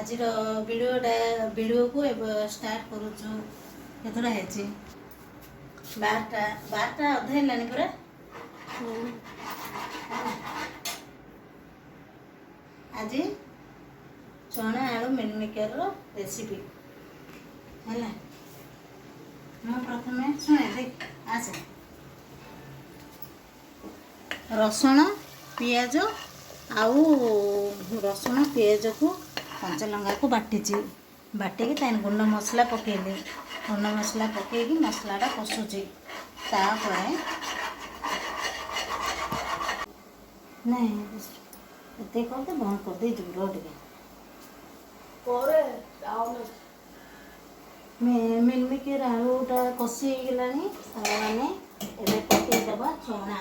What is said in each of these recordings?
ଆଜିର ଭିଡ଼ିଓଟା ଭିଡ଼ିଓକୁ ଏବେ ଷ୍ଟାର୍ଟ କରୁଛୁ। କେତେଟା ହେଇଛି? 12ଟା, 12ଟା ଅଧେ ହେଲାଣି ପରା। ଆଜି ଚଣା ଆଳୁ ମିଲମିକରର ରେସିପି ହେଲା। ମୁଁ ପ୍ରଥମେ ଶୁଣେ, ଦେଖ ଆସେ, ରସୁଣ ପିଆଜ ଆଉ ରସୁଣ ପିଆଜକୁ କଞ୍ଚା ଲଙ୍କାକୁ ବାଟିଛି। ବାଟିକି ତାର ଗୁଣ୍ଡ ମସଲା ପକେଇଲି। ଗୁଣ୍ଡ ମସଲା ପକେଇକି ମସଲାଟା କଷୁଛି। ତାପରେ ନାଇଁ, ଏତିକି କରିଦେ, ବନ୍ଦ କରିଦେଇ ଯିବୁ। ରହ ଟିକେ। ପରେ ଆଉ ମିଲମିକର ଆଳୁଟା କଷି ହେଇଗଲାଣି ସାଙ୍ଗମାନେ। ଏବେ ପକେଇଦେବା ଚଣା।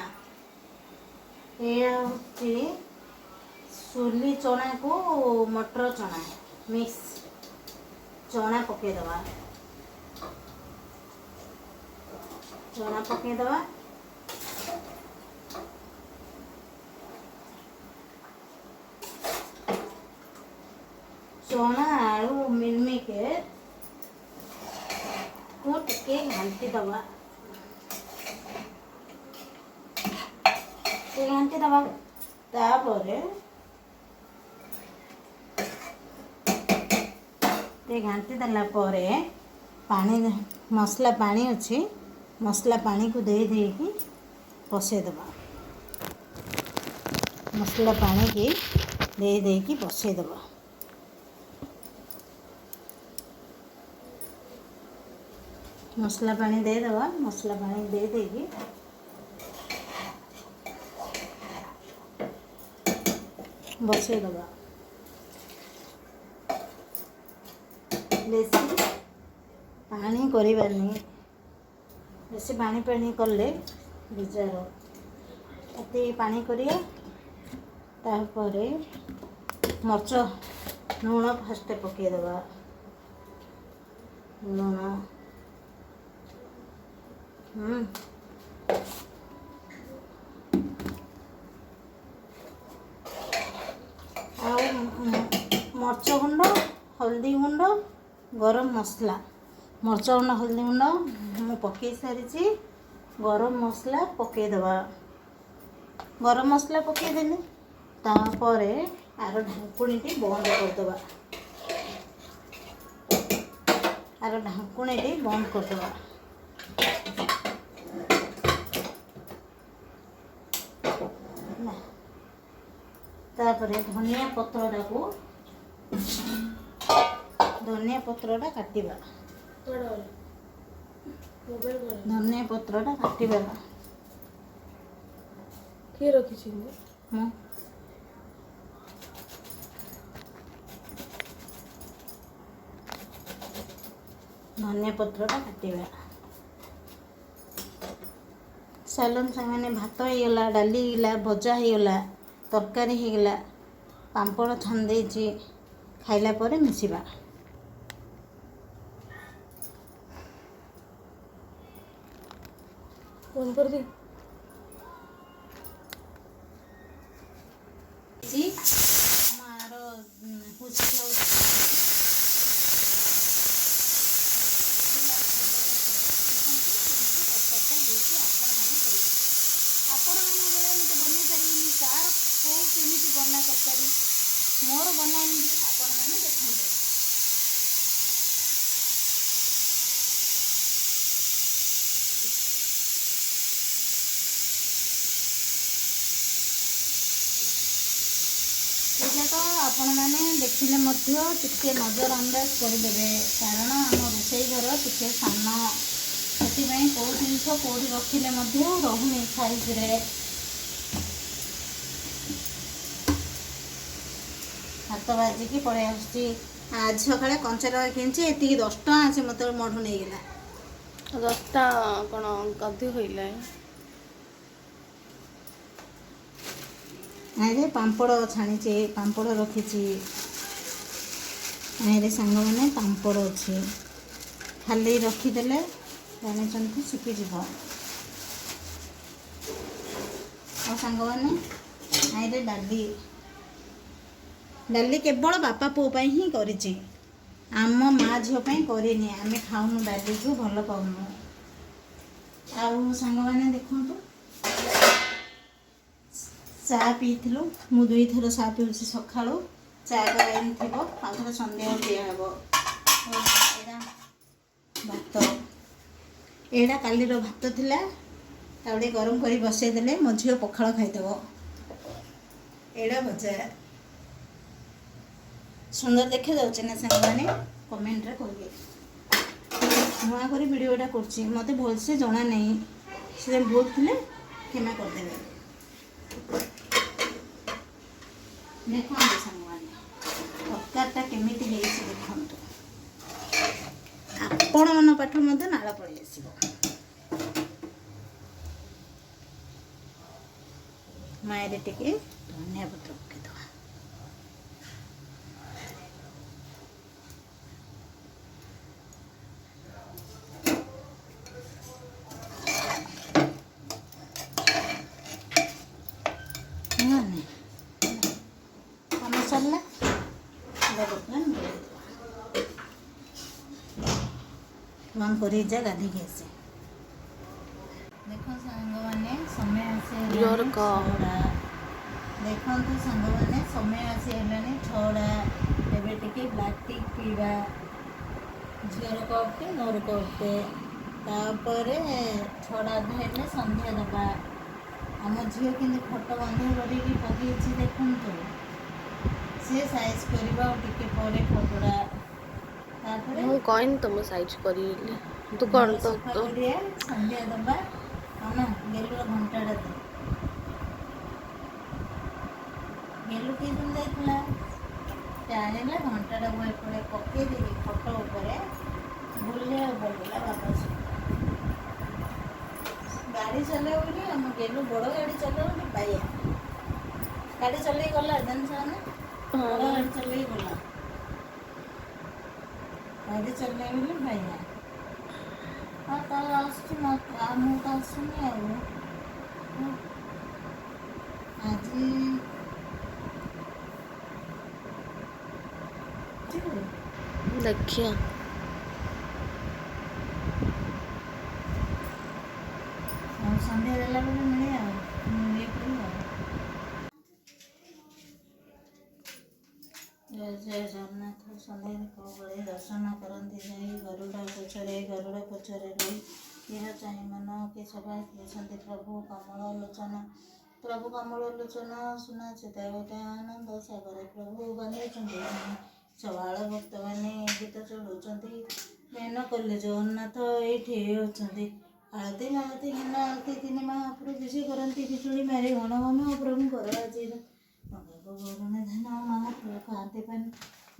ଏଇଟା ହେଉଛି ସୁଲି ଚଣାକୁ ମଟର ଚଣା ମିକ୍ସ ଚଣା। ପକେଇଦେବା ଚଣା, ପକେଇଦେବା। ଚଣା ଆଳୁ ମିଲମିକର କୁ ଟିକେ ଘାଣ୍ଟି ଦେବା, ଟିକେ ଘାଣ୍ଟି ଦେବା। ତାପରେ ଟିକେ ଘାଣ୍ଟି ଦେଲା ପରେ ପାଣି, ମସଲା ପାଣି ଅଛି, ମସଲା ପାଣିକୁ ଦେଇ ଦେଇକି ବସେଇଦେବା। ମସଲା ପାଣିକି ଦେଇ ଦେଇକି ବସେଇଦେବା। ମସଲା ପାଣି ଦେଇଦେବା। ମସଲା ପାଣି ଦେଇ ଦେଇକି ବସେଇଦେବା। ବେଶୀ ପାଣି କରିବାନି। ବେଶୀ ପାଣି ପାଣି କଲେ ବିଜାର। ଏତିକି ପାଣି କରିବା। ତାପରେ ମରିଚ, ଲୁଣ ଫାଷ୍ଟ ପକାଇଦେବା। ଲୁଣ ଆଉ ମରିଚ ଗୁଣ୍ଡ, ହଳଦୀ ଗୁଣ୍ଡ, ଗରମ ମସଲା। ମରିଚ ଗୁଣ୍ଡ, ହଳଦୀ ଗୁଣ୍ଡ ମୁଁ ପକାଇ ସାରିଛି। ଗରମ ମସଲା ପକାଇଦେବା। ଗରମ ମସଲା ପକାଇଦେଲି। ତାପରେ ଆର ଢାଙ୍କୁଣୀଟି ବନ୍ଦ କରିଦେବା। ଆର ଢାଙ୍କୁଣୀଟି ବନ୍ଦ କରିଦେବା। ହେଲା। ତାପରେ ଧନିଆ ପତ୍ରଟାକୁ, ଧନିଆ ପତ୍ରଟା କାଟିବା। କୁଆଡ଼େ ଗଲା ମୋବାଇଲ? କୁଆଡ଼େ? ଧନିଆ ପତ୍ରଟା କାଟିବା। କିଏ ରଖିଛି? ମୁଁ। ଧନିଆ ପତ୍ରଟା କାଟିବା। ଚାଲନ୍ତୁ ସାଙ୍ଗମାନେ, ଭାତ ହେଇଗଲା, ଡାଲି ହେଇଗଲା, ଭଜା ହେଇଗଲା, ତରକାରୀ ହେଇଗଲା, ପାମ୍ପଡ଼ ଛାଣି ଦେଇଛି। ଖାଇଲା ପରେ ମିଶିବା। ଫୋନ୍ କରିଦେ। ମାର ହୁସିଲ। ଦେଖନ୍ତୁ କେମିତି ତରକାରୀଟା ହେଇଛି, ଆପଣମାନେ କହିବେ। ଆପଣମାନଙ୍କ ଭଳିଆ ମୁଁ ତ ବନେଇ ପାରିବିନି। କାହାର କେଉଁ କେମିତି ବନା ତରକାରୀ, ମୋର ବନା ଏମିତି, ଆପଣମାନେ ଦେଖନ୍ତୁ। ଏଇଟା ତ ଆପଣମାନେ ଦେଖିଲେ ମଧ୍ୟ ଟିକେ ନଜର ଅନ୍ଦାଜ କରିଦେବେ, କାରଣ ଆମ ରୋଷେଇ ଘର ଟିକେ ସାନ। ସେଥିପାଇଁ କେଉଁ ଜିନିଷ କେଉଁଠି ରଖିଲେ ମଧ୍ୟ ରହୁନି ସାଇଜରେ। ହାତ ବାଜିକି ପଳେଇ ଆସୁଛି। ଆଜି ସକାଳେ କଞ୍ଚା ଲଙ୍କା କିଣିଛି, ଏତିକି 10 ଟଙ୍କା ଅଛି, ମୋତେ ମୋଠୁ ନେଇଗଲା। 10ଟା କ'ଣ ଅଧିକ ହେଇଲାଣି? ଆରେ ପାମ୍ପଡ଼ ଛାଣିଛି, ପାମ୍ପଡ଼ ରଖିଛି। ଆରେ ସାଙ୍ଗମାନେ, ପାମ୍ପଡ଼ ଅଛି। ଖାଲି ରଖିଦେଲେ ଜାଣିଛନ୍ତି ଶୁଖିଯିବ। ଆଉ ସାଙ୍ଗମାନେ, ଆଇରେ ଡାଲି। ଡାଲି କେବଳ ବାପା ପୁଅ ପାଇଁ ହିଁ କରିଛି, ଆମ ମା ଝିଅ ପାଇଁ କରିନି। ଆମେ ଖାଉନୁ ଡାଲିକୁ, ଭଲ ପାଉନୁ। ଆଉ ସାଙ୍ଗମାନେ ଦେଖନ୍ତୁ, ଚା ପିଇଥିଲୁ। ମୁଁ ଦୁଇଥର ଚା ପିଉଛି ସକାଳୁ। ଚା କରାଇନି ଥିବ, ଆଉ ଥରେ ସନ୍ଧ୍ୟାକୁ ପିଆ ହେବ। ଏଇଟା ଭାତ, ଏଇଟା କାଲିର ଭାତ ଥିଲା, ତାକୁ ଟିକେ ଗରମ କରି ବସେଇଦେଲେ ମୋ ଝିଅ ପଖାଳ ଖାଇଦେବ। ଏଇଟା ଭଜା ସୁନ୍ଦର ଦେଖାଯାଉଛି ନା ସାଙ୍ଗମାନେ? କମେଣ୍ଟରେ କହିବେ। ନୂଆ କରି ଭିଡ଼ିଓଟା କରୁଛି, ମୋତେ ଭଲସେ ଜଣା ନାହିଁ, ସେ ଭୁଲ ଥିଲେ କ୍ଷମା କରିଦେବେ। ଦେଖନ୍ତୁ ସାଙ୍ଗମାନେ, ତରକାରୀଟା କେମିତି ହେଇଛି ଦେଖନ୍ତୁ। ଆପଣମାନଙ୍କ ପାଠ ମଧ୍ୟ ନାଳ ପଳେଇ ଆସିବ। ମାଏରେ ଟିକେ ଧନିଆ ପତ୍ର ପକେଇଦେବା। ସାଙ୍ଗମାନେ, କାମ ସରିଲା। ଏଇଟା ବର୍ତ୍ତମାନ ଗୋଳେଇଦେବା। ବନ୍ଦ କରି ଯା, ଗାଧେଇକି ଆସେ। ଦେଖ ସାଙ୍ଗମାନେ, ସମୟ ଆସି ହେଲାଣି ଜୋର କହ। 6ଟା। ଦେଖନ୍ତୁ ସାଙ୍ଗମାନେ, ସମୟ ଆସି ହେଲାଣି 6ଟା। ଏବେ ଟିକେ ବ୍ଲାକ୍ ଟି ପିଇବା, ଝିଅର କପ୍ଟେ, ମୋର କପ୍ଟେ। ତାପରେ 6ଟା ଅଧା ହେଲେ ସନ୍ଧ୍ୟା ଦେବା। ଆମ ଝିଅ କେମିତି ଫଟୋ ବନ୍ଧ କରିକି ପକେଇଛି ଦେଖନ୍ତୁ। ସେ ସାଇଜ୍ କରିବ ଆଉ ଟିକେ ପରେ ଫଟୋଟା। ତାପରେ ମୁଁ କହିନି ତ ମୁଁ ସାଇଜ୍ କରିବି ବୋଲି। ତୁ କ'ଣ ଘର ତ ସଫା ତ କରିବା, ସନ୍ଧ୍ୟା ଦେବା। ଆଉ ନା ଗେଲୁର ଘଣ୍ଟାଟା ଦେ। ଗେଲୁ ଟିଉସନ୍ ଯାଇଥିଲା, ସେ ଆଣିଲା ଘଣ୍ଟାଟାକୁ, ଏପଟେ ପକେଇ ଦେଇକି ଖଟ ଉପରେ ବୁଲିବାକୁ ପଡ଼ିଲା ବାପା ସହିତ। ଗାଡ଼ି ଚଲେଇବ ବୋଲି, ଆମ ଗେଲୁ ବଡ଼ ଗାଡ଼ି ଚଲେଇବ ବୋଲି ବାଇଆ। ଗାଡ଼ି ଚଲେଇ ଗଲା, ଜାଣିଛ ନା? ବଡ଼ ଗାଡ଼ି ଚଲେଇ ଗଲା, ଗାଡ଼ି ଚଲେଇ ବୋଲି ବାଇଆ। ହଁ, ତାର ଆସୁଛି, ଆଉ ମୁଁ ତ ଆସୁନି। ଆଉ ହଁ, ଆଜି ଯିବୁ? ଦେଖିବା। ଆଉ ସନ୍ଧ୍ୟା ଦେଲା ପରେ ମିଳେ, ଆଉ ମୁଁ ଇଏ କରିବି। ଆଉ ଜୟ ଜୟ ଜଗନ୍ନାଥ। ସନ୍ଧ୍ୟା ବେଳେ ଦର୍ଶନ କରନ୍ତି ଯାଇ ଗରୁଡ଼ ପଛରେ, ଗରୁଡ଼ ପଛରେ ରହି ଏହା ଚାହିଁ ମନ କି ସଭା ଦେଇଛନ୍ତି ପ୍ରଭୁ କମଳ ଲୋଚନ। ପ୍ରଭୁ କମଳ ଲୋଚନ ସୁନା ସୀତା ଗୋଟେ ଆନନ୍ଦ ସାଗରେ ପ୍ରଭୁ ବାନ୍ଧିଛନ୍ତି। ସବାଳ ଭକ୍ତମାନେ ଗୀତ ଚଢ଼ଉଛନ୍ତି, ଧ୍ୟାନ କଲେ ଜଗନ୍ନାଥ ଏଇଠି ଅଛନ୍ତି। ଆଳତି ମାଳତି ଘେନ ଆଳତି ତିନି ମହାପ୍ରଭୁ ବିଜେ କରନ୍ତି, ବିଜୁଳି ମାରି ଘନ ଘନ ପ୍ରଭୁଙ୍କର ଆଜି ଗଙ୍ଗାକୁ ବରୁଣ ଧାନ ମହାପ୍ରଭୁ ଖାଆନ୍ତି ପାନ,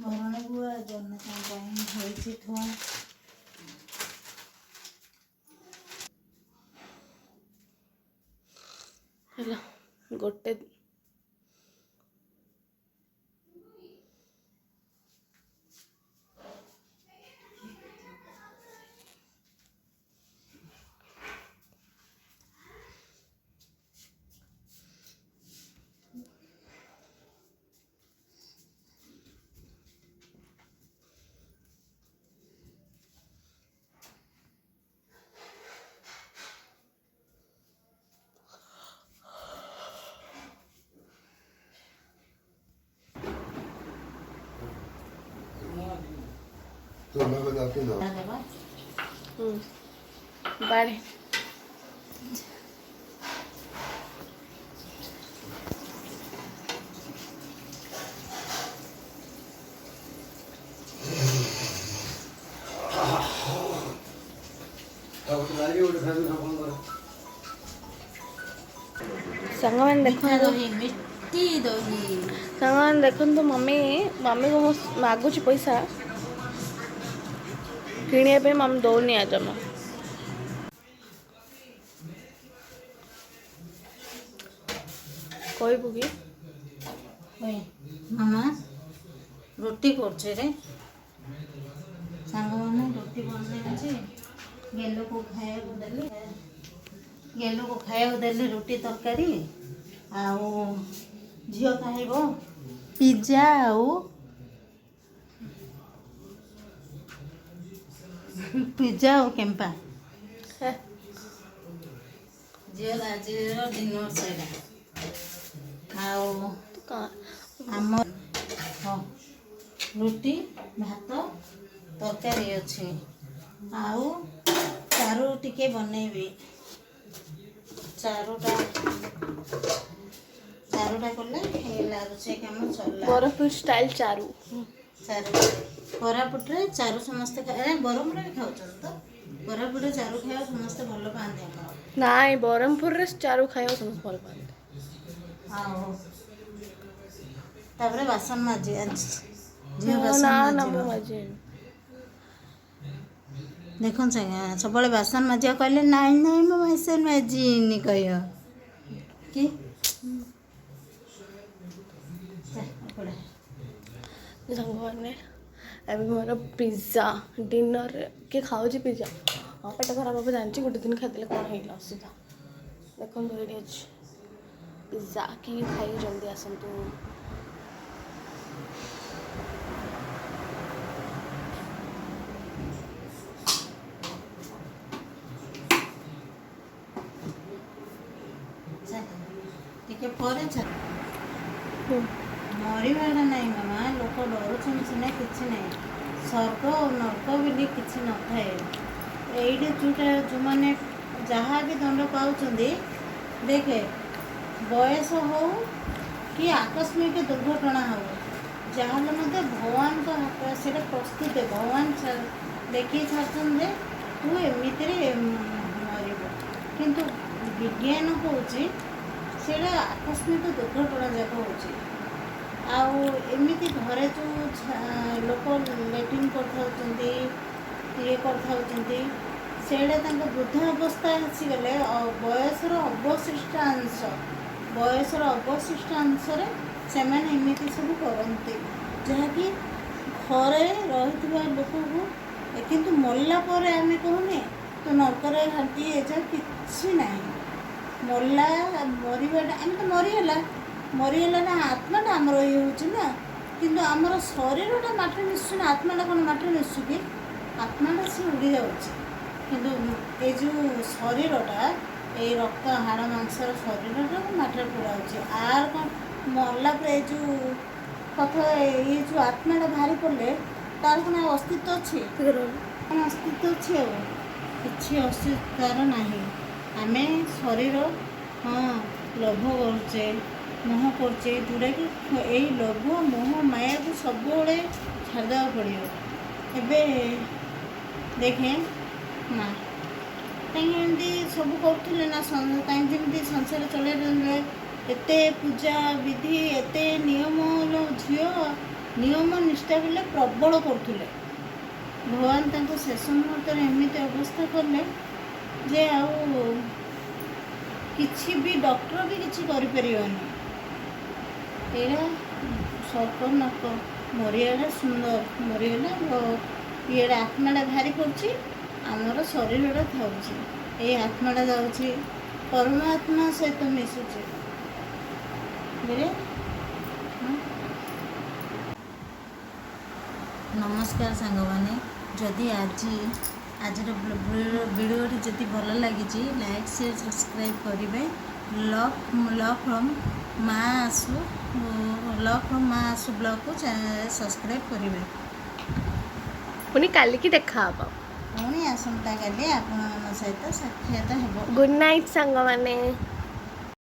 ବରୁଣ ଗୁଆ ଜଗନ୍ନାଥଙ୍କ ପାଇଁ ହୋଇଛି ଥୁଆ। ହେଲା ଗୋଟେ। ଦେବା। ବାଡ଼େ। ସାଙ୍ଗମାନେ ମିଠା ଦେଖନ୍ତୁ। ଦହି, ମିଷ୍ଟି ଦହି। ସାଙ୍ଗମାନେ ଦେଖନ୍ତୁ, ମମିକୁ ମୁଁ ମାଗୁଛି ପଇସା କିଣିବା ପାଇଁ, ମମି ଦଉନି ଆ ଜମା। କହିବୁ କି? ଓଏ ମାମା, ରୁଟି କରୁଛି ରେ। ସାଙ୍ଗମାନେ, ରୁଟି ବନେଇଛି। ଗେଲୁକୁ ଖାଇବାକୁ ଦେଲି, ଗେଲୁକୁ ଖାଇବାକୁ ଦେଲି ରୁଟି ତରକାରୀ। ଆଉ ଝିଅ ଖାଇବ। ପିଜା ଆଉ ପିଜା ଆଉ କେମ୍ପା। ଝିଅ, ଆଜିର ଡିନର ସେଇଟା। ଆଉ ଆମ ହଁ, ରୁଟି, ଭାତ, ତରକାରୀ ଅଛି ଆଉ ଚାରୁ ଟିକେ ବନେଇବି। ଚାରୁଟା କଲେ ହେଇଗଲା, ରୋଷେଇ କାମ ସରିଲା। ବ୍ରହ୍ମପୁର ଷ୍ଟାଇଲ୍ ଚାରୁ। ଚାରୁ, କୋରାପୁଟରେ ଚାରୁ ସମସ୍ତେ, ବ୍ରହ୍ମପୁରରେ ବି ଖାଉଛନ୍ତି ତ। କୋରାପୁଟରେ ଚାରୁ ଖାଇବା ସମସ୍ତେ ଭଲ ପାଆନ୍ତି ଆମର। ନାଇଁ, ବ୍ରହ୍ମପୁରରେ ଚାରୁ ଖାଇବାକୁ ସମସ୍ତେ ଭଲ ପାଆନ୍ତି। ଆଉ ତାପରେ ବାସନ ମାଜି ଝିଅ ବାସନ ନା ନା, ମୁଁ ମାଜିବ। ମାଜିନି। ଦେଖନ୍ତୁ ସାଙ୍ଗେ, ସବୁବେଳେ ବାସନ ମାଜିବାକୁ କହିଲେ ନାଇଁ ନାଇଁ, ମୁଁ ବାସନ ମାଜିନି କହିବ କି। ଯା, ଉପଡେ। ସାଙ୍ଗମାନେ, ଏବେ ମୋର ପିଜ୍ଜା ଡିନର୍। କିଏ ଖାଉଛି ପିଜ୍ଜା? ହଁ, ପେଟ ଖରାପ ହେବ ଜାଣିଛି। ଗୋଟେ ଦିନ ଖାଇଦେଲେ କ'ଣ ହେଇଗଲା ଅସୁବିଧା? ଦେଖନ୍ତୁ, ଏଇଠି ଅଛି ପିଜ୍ଜା। କିଏ ଖାଇ ଜଲ୍ଦି ଆସନ୍ତୁ। ଚାଲ, ଟିକେ ପରେ ଚାଲ। ମରିବାଟା ନାହିଁ ମାମା, ଲୋକ ଡରୁଛନ୍ତି ସିନା, କିଛି ନାହିଁ। ସ୍ୱର୍ଗ ଆଉ ନର୍କ ବୋଲି କିଛି ନଥାଏ ଏଇଠି। ଯେଉଁଟା ଯେଉଁମାନେ ଯାହା ବି ଦଣ୍ଡ ପାଉଛନ୍ତି, ଦେଖେ, ବୟସ ହଉ କି ଆକସ୍ମିକ ଦୁର୍ଘଟଣା ହଉ, ଯାହାହେଲେ ମଧ୍ୟ ଭଗବାନଙ୍କ ହାତ ସେଇଟା ପ୍ରସ୍ତୁତ। ଭଗବାନ ଦେଖିକି ଛାଡ଼ୁଛନ୍ତି ଯେ ତୁ ଏମିତିରେ ମରିବୁ। କିନ୍ତୁ ବିଜ୍ଞାନ କହୁଛି ସେଇଟା ଆକସ୍ମିକ ଦୁର୍ଘଟଣା ଯାକ ହେଉଛି। ଆଉ ଏମିତି ଘରେ ଯେଉଁ ଲୋକ ଲାଟ୍ରିନ୍ କରିଥାଉଛନ୍ତି, ଇଏ କରିଥାଉଛନ୍ତି, ସେଇଟା ତାଙ୍କ ବୃଦ୍ଧା ଅବସ୍ଥା ଆସିଗଲେ ବୟସର ଅବଶିଷ୍ଟାଂଶ, ବୟସର ଅବଶିଷ୍ଟାଂଶରେ ସେମାନେ ଏମିତି ସବୁ କରନ୍ତି, ଯାହାକି ଘରେ ରହିଥିବା ଲୋକକୁ। କିନ୍ତୁ ମଲା ପରେ ଆମେ କହୁନେ ତୁ ନର୍କରେ ଘାଣ୍ଟି ଏ, କିଛି ନାହିଁ। ମଲା ମରିବାଟା, ଆମେ ତ ମରିଗଲା ମରିଗଲା ନା, ଆତ୍ମାଟା ଆମର ଇଏ ହେଉଛି ନା। କିନ୍ତୁ ଆମର ଶରୀରଟା ମାଟିରେ ମିଶୁଛି ନା, ଆତ୍ମାଟା କ'ଣ ମାଟିରେ ମିଶୁଛି କି? ଆତ୍ମାଟା ସିଏ ଉଡ଼ି ଯାଉଛି, କିନ୍ତୁ ଏଇ ଯେଉଁ ଶରୀରଟା, ଏଇ ରକ୍ତ ହାଡ଼ ମାଂସର ଶରୀରଟାକୁ ମାଟିରେ ପୋଡ଼ା ହେଉଛି। ଆର କ'ଣ ମଲା ପରେ ଏଇ ଯେଉଁ କଥା, ଏଇ ଯେଉଁ ଆତ୍ମାଟା ବାହାରି ପଡ଼ିଲେ ତାର କ'ଣ ଆଉ ଅସ୍ତିତ୍ୱ ଅଛି? କ'ଣ ଅସ୍ତିତ୍ୱ ଅଛି? ଆଉ କିଛି ଅସ୍ତିତ୍ୱ ତାର ନାହିଁ। ଆମେ ଶରୀର, ହଁ, ଲୋଭ କରୁଛେ, ମୋହ କରୁଛେ, ଯେଉଁଟାକି ଏଇ ଲୋଭ ମୋହ ମାୟାକୁ ସବୁବେଳେ ଛାଡ଼ିଦେବାକୁ ପଡ଼ିବ। ଏବେ ଦେଖେ ମା କାହିଁକି ଏମିତି ସବୁ କରୁଥିଲେ ନା, କାହିଁକି ଯେମିତି ସଂସାର ଚଳେଇଲେ, ଏତେ ପୂଜା ବିଧି, ଏତେ ନିୟମ ଲୋ ଝିଅ, ନିୟମ ନିଷ୍ଠା ବୋଲେ ପ୍ରବଳ କରୁଥିଲେ। ଭଗବାନ ତାଙ୍କୁ ଶେଷ ମୁହୂର୍ତ୍ତରେ ଏମିତି ଅବସ୍ଥା କଲେ ଯେ ଆଉ କିଛି ବି ଡକ୍ଟର ବି କିଛି କରିପାରିବନି। ଏଇଟା ସ୍ୱର୍ଗ ନର୍କ, ମରିବାଟା ସୁନ୍ଦର। ମରିଗଲେ ଇଏଟା ଆତ୍ମାଟା ବାହାରି ପଡ଼ୁଛି, ଆମର ଶରୀରଟା ଥାଉଛି। ଏଇ ଆତ୍ମାଟା ଯାଉଛି ପରମାତ୍ମା ସହିତ ମିଶୁଛି, ବୁଝିଲେ? ହଁ? ନମସ୍କାର ସାଙ୍ଗମାନେ, ଯଦି ଆଜିର ଭିଡ଼ିଓଟି ଯଦି ଭଲ ଲାଗିଛି, ଲାଇକ୍, ସେୟାର, ସବସ୍କ୍ରାଇବ୍ କରିବେ। ଲଭ୍ ଲଭ୍ ଫ୍ରମ୍ ମା ଆସୁ, ଲଭ୍ ଫ୍ରମ୍ ମା ଆସୁ ବ୍ଲଗ୍କୁ ସବସ୍କ୍ରାଇବ୍ କରିବେ। ପୁଣି କାଲିକି ଦେଖା ହବ। ପୁଣି ଆସନ୍ତାକାଲି ଆପଣମାନଙ୍କ ସହିତ ସାକ୍ଷାତ ହେବ। ଗୁଡ୍ ନାଇଟ୍ ସାଙ୍ଗମାନେ।